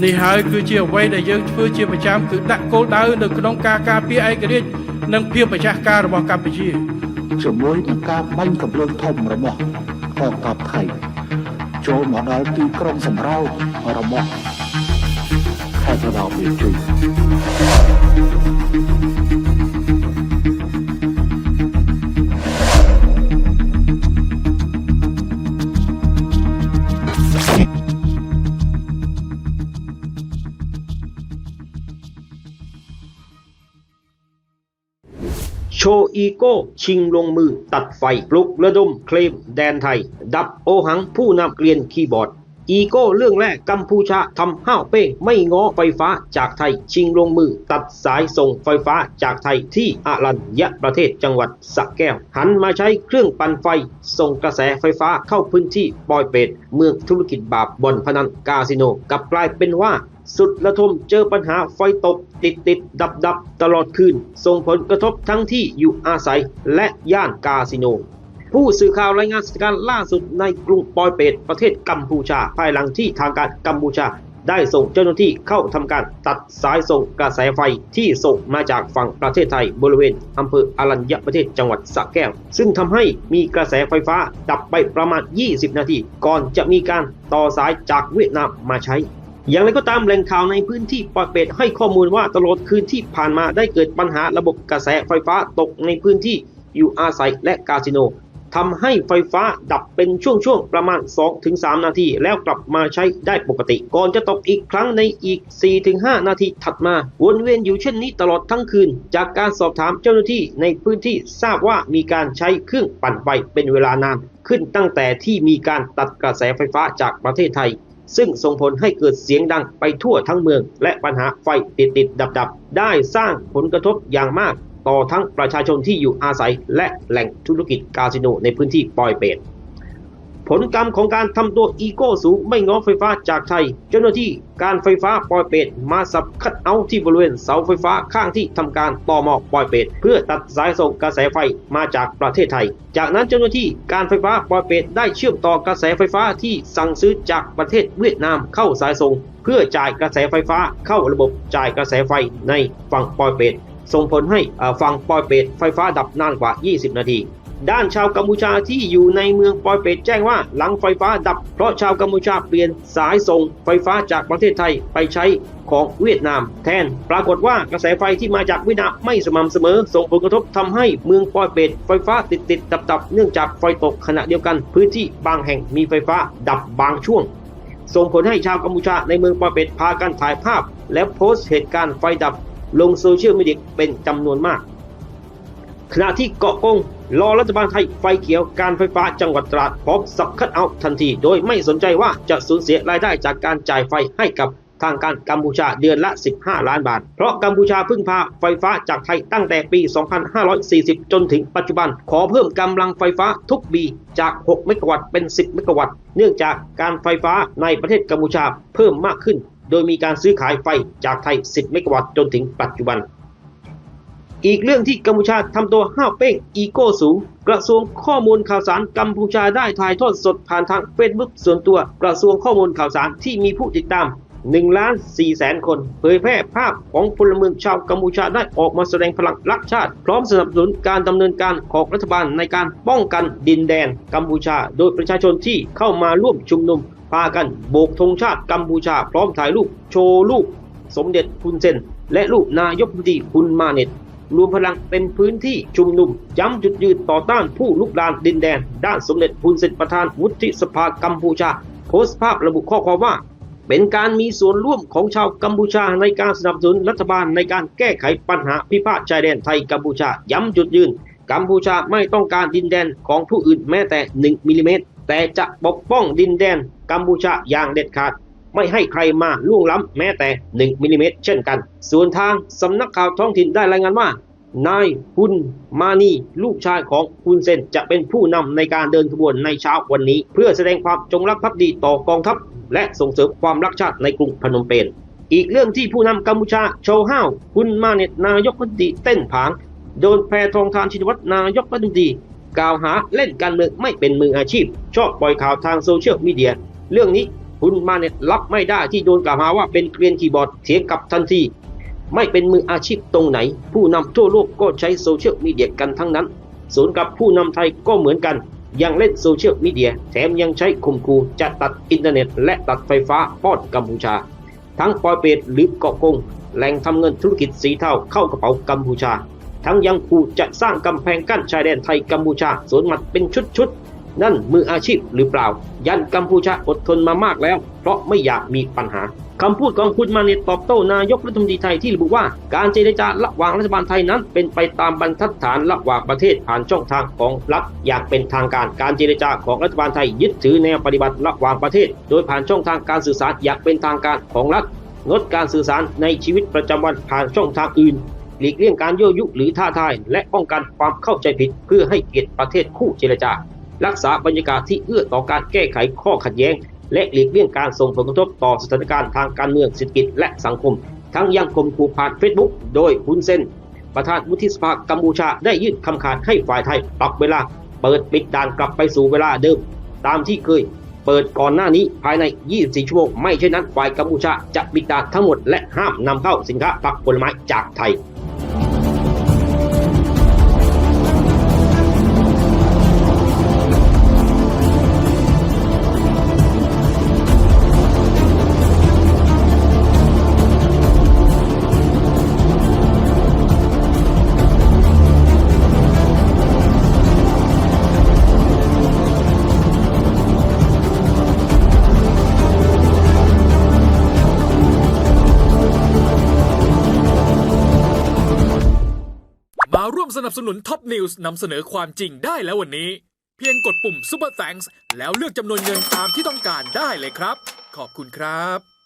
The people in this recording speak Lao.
នេះហើយគឺជាអ្វីដែលយើងធ្វើជាប្រចាំ គឺដាក់គោលដៅនៅក្នុងការការពារឯករាជ្យ និងភាពម្ចាស់ការរបស់កម្ពុជា។ ជាមួយនឹងការបាញ់កាំភ្លើងធំរមាស់កងទ័ពថៃ ចូលមកដល់ទីក្រុងសំរោងរមាស់ ខេត្តឧត្តរមានជ័យ។ ໂຊອີໂກ້ ຊິງລົງມືຕັດໄຟ ປຸກລະດົມເຄລມແດນໄທ ດັບໂອຫັງຜູ້ນຳກລຽນຄີບອດ. ອີໂກ້ເລື່ອງແລກ ກຳພູຊາທຳຫ້າວເປ້ງ ໄມ້ງໍໄຟຟ້າຈາກໄທ ຊິງລົງມືຕັດສາຍສົ່ງໄຟຟ້າຈາກໄທທີ່ອະລັນຍະປະເທດ ຈັງຫວັດສະແກ້ວ ຫັນມາໃຊ້ເຄື່ອງປັ່ນໄຟສົ່ງກະແສໄຟຟ້າເຂົ້າພື້ນທີ່ປອຍເປດ ເມືອງທຸລະກິດບາບ ບ່ອນພະນັນ ກາສິໂນ ກັບກາຍເປັນວ່າ ສຸດລະທົມເຈີບັນຫາໄຟຕົກຕິດໆດັບໆຕະຫຼອດຄືນ ສົ່ງຜົນກະທົບທັງທີ່ຢູ່ອາໄສ ແລະ ຍ່ານກາສິໂນ. ຜູ້ສື່ຂ່າວລາຍງານສະຖານະການລ່າສຸດໃນກຸງປອຍເປດ ປະເທດກຳພູຊາ ພາຍຫຼັງທີ່ທາງການກຳພູຊາໄດ້ສົ່ງເຈົ້າໜ້າທີ່ເຂົ້າທຳການຕັດສາຍສົ່ງກະແສໄຟທີ່ສົ່ງມາຈາກຝັ່ງປະເທດໄທ ບໍລິເວນອຳເພີອະລັນຍະປະເທດ ຈັງຫວັດສະແກ້ວ ຊຶ່ງທຳໃຫ້ມີກະແສໄຟຟ້າດັບໄປປະມານ ຊາວນາທີ ກ່ອນຈະມີການຕໍ່ສາຍຈາກຫວຽດນາມມາໃຊ້. ຢ່າງໃດກໍຕາມ, ແຫຼ່ງຂ່າວໃນພື້ນທີ່ປອຍເປດໃຫ້ຂໍ້ມູນວ່າ ຕະຫຼອດຄືນທີ່ຜ່ານມາໄດ້ເກີດບັນຫາລະບົບກະແສໄຟຟ້າຕົກໃນພື້ນທີ່ຢູ່ອາໄສ ແລະ ກາສິໂນ, ທຳໃຫ້ໄຟຟ້າດັບເປັນຊ່ວງໆ ປະມານສອງເຖິງສາມນາທີ ແລ້ວກັບມາໃຊ້ໄດ້ປົກກະຕິ, ກ່ອນຈະຕົກອີກຄັ້ງໃນອີກສີ່ເຖິງຫ້ານາທີຖັດມາ, ວົນວຽນຢູ່ເຊັ່ນນີ້ຕະຫຼອດທັງຄືນ. ຈາກການສອບຖາມເຈົ້າໜ້າທີ່ໃນພື້ນທີ່ ຊາບວ່າມີການໃຊ້ເຄື່ອງປັ່ນໄຟເປັນເວລານານຂຶ້ນ ຕັ້ງແຕ່ທີ່ມີການຕັດກະແສໄຟຟ້າຈາກປະເທດໄທ, ຊຶ່ງສົ່ງຜົນໃຫ້ເກີດສຽງດັງໄປທົ່ວທັງເມືອງ ແລະ ບັນຫາໄຟຕິດໆດັບໆ ໄດ້ສ້າງຜົນກະທົບຢ່າງມາກຕໍ່ທັງປະຊາຊົນທີ່ຢູ່ອາໄສ ແລະ ແຫຼ່ງທຸລະກິດກາສິໂນໃນພື້ນທີ່ປອຍເປດ. ຜົນກຳຂອງການທຳຕົວອີໂກ້ສູງໄມ້ງໍໄຟຟ້າຈາກໄທ, ເຈົ້າໜ້າທີ່ການໄຟຟ້າປອຍເປດມາສັບຄັດເອົາທີ່ບໍລິເວນເສົາໄຟຟ້າຂ້າງທີ່ທຳການ ຕມ ປອຍເປດ ເພື່ອຕັດສາຍສົ່ງກະແສໄຟມາຈາກປະເທດໄທ. ຈາກນັ້ນເຈົ້າໜ້າທີ່ການໄຟຟ້າປອຍເປດໄດ້ເຊື່ອມຕໍ່ກະແສໄຟຟ້າທີ່ສັ່ງຊື້ຈາກປະເທດຫວຽດນາມເຂົ້າສາຍສົ່ງ ເພື່ອຈ່າຍກະແສໄຟຟ້າເຂົ້າລະບົບຈ່າຍກະແສໄຟໃນຝັ່ງປອຍເປດ, ສົ່ງຜົນໃຫ້ ເອີ ຝັ່ງປອຍເປດໄຟຟ້າດັບນານກວ່າຊາວນາທີ. ດ້ານຊາວກຳພູຊາທີ່ຢູ່ໃນເມືອງປອຍເປດແຈ້ງວ່າ ຫຼັງໄຟຟ້າດັບເພາະຊາວກຳພູຊາປ່ຽນສາຍສົ່ງໄຟຟ້າຈາກປະເທດໄທໄປໃຊ້ ຂອງຫວຽດນາມແທນ. ປາກົດວ່າກະແສໄຟທີ່ມາຈາກຫວຽດນາມໄມ່ສະໝ່ຳສະເໝີ, ສົ່ງຜົນກະທົບທຳໃຫ້ເມືອງປອຍເປດໄຟຟ້າຕິດໆດັບໆ ເນື່ອງຈາກໄຟຕົກ. ຂະນະດຽວກັນ, ພື້ນທີ່ບາງແຫ່ງມີໄຟຟ້າດັບບາງຊ່ວງ, ສົ່ງຜົນໃຫ້ຊາວກຳພູຊາໃນເມືອງປອຍເປດພາກັນຖ່າຍພາບ ແລະ ໂພສເຫດການໄຟດັບລົງໂຊຊຽວມີເດຍເປັນຈຳນວນມາກ. ຂະນະທີ່ເກາະກົງ ລໍລັດຖະບານໄທໄຟຂຽວ, ການໄຟຟ້າຈັງຫວັດຕະຫຼາດພ້ອມສັບຄັດເອົາທັນທີ ໂດຍໄມ່ສົນໃຈວ່າຈະສູນເສຍລາຍໄດ້ຈາກການຈ່າຍໄຟໃຫ້ກັບ ທາງການກຳພູຊາເດືອນລະສິບຫ້າລ້ານບາດ, ເພາະກຳພູຊາເພິ່ງພາໄຟຟ້າຈາກໄທຕັ້ງແຕ່ປີສອງພັນຫ້າຮ້ອຍສີ່ສິບຈົນເຖິງປັດຈຸບັນ, ຂໍເພີ່ມກຳລັງໄຟຟ້າທຸກປີຈາກຫົກເມກາວັດເປັນສິບເມກາວັດ, ເນື່ອງຈາກການໄຟຟ້າໃນປະເທດກຳພູຊາເພີ່ມມາກຂຶ້ນ, ໂດຍມີການຊື້ຂາຍໄຟຈາກໄທສິບເມກາວັດຈົນເຖິງປັດຈຸບັນ. ອີກເລື່ອງທີ່ກຳພູຊາທຳຕົວຫ້າວເປ້ງ ອີໂກ້ສູງ, ກະຊວງຂໍ້ມູນຂ່າວສານກຳພູຊາໄດ້ຖ່າຍທອດສົດຜ່ານທາງເຟສບຸກສ່ວນຕົວກະຊວງຂໍ້ມູນຂ່າວສານທີ່ມີຜູ້ຕິດຕາມໜຶ່ງລ້ານສີ່ແສນຄົນ ເຜີຍແຜ່ພາບຂອງພົນລະເມືອງຊາວກຳພູຊາໄດ້ອອກມາສະແດງພະລັງລັກຊາດ ພ້ອມສະໜັບສະໜູນການດຳເນີນການຂອງລັດຖະບານໃນການປ້ອງກັນດິນແດນກຳພູຊາ, ໂດຍປະຊາຊົນທີ່ເຂົ້າມາຮ່ວມຊຸມນຸມ ພາກັນໂບກທຸງຊາດກຳພູຊາ ພ້ອມຖ່າຍຮູບໂຊຮູບສົມເດັດຮຸນເຊນ ແລະ ຮູບນາຍົກລັດຖະມົນຕີຮຸນມາເນັດ ລວມພະລັງເຕັມພື້ນທີ່ຊຸມນຸມ ຢ້ຳຈຸດຢືນຕໍ່ຕ້ານຜູ້ລຸກລານດິນແດນ ດ້ານສົມເດັດຮຸນເຊນ ປະທານວຸດທິສະພາກຳພູຊາ ໂພສພາບລະບຸຂໍ້ຄວາມວ່າ ເປັນການມີສ່ວນຮ່ວມຂອງຊາວກຳພູຊາໃນການສະໜັບສະໜູນລັດຖະບານໃນການແກ້ໄຂບັນຫາພິພາດຊາຍແດນໄທກຳພູຊາ ຢ້ຳຈຸດຢືນ ກຳພູຊາໄມ່ຕ້ອງການດິນແດນຂອງຜູ້ອື່ນແມ້ແຕ່ໜຶ່ງມິລລີແມັດ, ແຕ່ຈະປົກປ້ອງດິນແດນກຳພູຊາຢ່າງເດັດຂາດ, ໄມ່ໃຫ້ໃຄມາລ່ວງລ້ຳແມ້ແຕ່ໜຶ່ງມິລລີແມັດເຊັ່ນກັນ. ສ່ວນທາງສຳນັກຂ່າວທ້ອງຖິ່ນໄດ້ລາຍງານວ່າ ນາຍຮຸນມານີ ລູກຊາຍຂອງຮຸນເຊນ ຈະເປັນຜູ້ນຳໃນການເດີນຂະບວນໃນເຊົ້າວັນນີ້ ເພື່ອສະແດງຄວາມຈົງລັກພັກດີຕໍ່ກອງທັບ ແລະ ສົ່ງເສີມຄວາມລັກຊາດໃນກຸງພະນົມເປນ. ອີກເລື່ອງທີ່ຜູ້ນຳກຳພູຊາ ໂຊຮາວ ຮຸນມາເນັດ ນາຍົກລັດຖະມົນຕີເຕັ້ນຜາງ ໂດນແພທອງທານ ຊິນນະວັດ ນາຍົກລັດຖະມົນຕີ ກ່າວຫາເລ່ນການເມືອງໄມ່ເປັນມືອາຊີບ, ຊອກປ່ອຍຂ່າວທາງໂຊຊຽວມີເດຍ. ເລື່ອງນີ້ คุณมาเนตรับไม่ได้ที่โดนกล่าวหาว่าเป็นเกรียนคีย์บอร์ด เถียงกลับทันที ไม่เป็นมืออาชีพตรงไหน ผู้นำทั่วโลกก็ใช้โซเชียลมีเดียกันทั้งนั้น สวนกับผู้นำไทยก็เหมือนกัน ยังเล่นโซเชียลมีเดีย แถมยังใช้ข่มขู่จะตัดอินเทอร์เน็ตและตัดไฟฟ้าป้อนกัมพูชา ทั้งปอยเปตหรือเกาะกง แหล่งทำเงินธุรกิจสีเทาเข้ากระเป๋ากัมพูชา ทั้งยังขู่จะสร้างกำแพงกั้นชายแดนไทยกัมพูชา สวนหมัดเป็นชุดๆ นั่นมืออาชีพหรือเปล่า ยันกัมพูชาอดทนมามากแล้ว เพราะไม่อยากมีปัญหา คำพูดของคุณมาเนตตอบโต้นายกรัฐมนตรีไทยที่ระบุว่า การเจรจาระหว่างรัฐบาลไทยนั้นเป็นไปตามบรรทัดฐานระหว่างประเทศผ่านช่องทางของรัฐอย่างเป็นทางการ การเจรจาของรัฐบาลไทยยึดถือแนวปฏิบัติระหว่างประเทศ โดยผ่านช่องทางการสื่อสารอย่างเป็นทางการของรัฐ งดการสื่อสารในชีวิตประจำวันผ่านช่องทางอื่น หลีกเลี่ยงการยั่วยุหรือท้าทาย และป้องกันความเข้าใจผิด เพื่อให้เกียรติประเทศคู่เจรจา รักษาบรรยากาศที่เอื้อต่อการแก้ไขข้อขัดแย้ง และหลีกเลี่ยงการส่งผลกระทบต่อสถานการณ์ทางการเมือง เศรษฐกิจ และสังคม ทั้งยังข่มขู่ผ่านเฟซบุ๊ก โดยฮุนเซน ประธานวุฒิสภากัมพูชา ได้ยื่นคำขาดให้ฝ่ายไทยปรับเวลาเปิดปิดด่านกลับไปสู่เวลาเดิม ตามที่เคยเปิดก่อนหน้านี้ภายใน ยี่สิบสี่ ชั่วโมง ไม่เช่นนั้น ฝ่ายกัมพูชาจะปิดด่านทั้งหมด และห้ามนำเข้าสินค้าผักผลไม้จากไทย มาร่วมสนับสนุน Top News นำเสนอความจริงได้แล้ววันนี้ เพียงกดปุ่ม Super Thanks แล้วเลือกจำนวนเงินตามที่ต้องการได้เลยครับ ขอบคุณครับ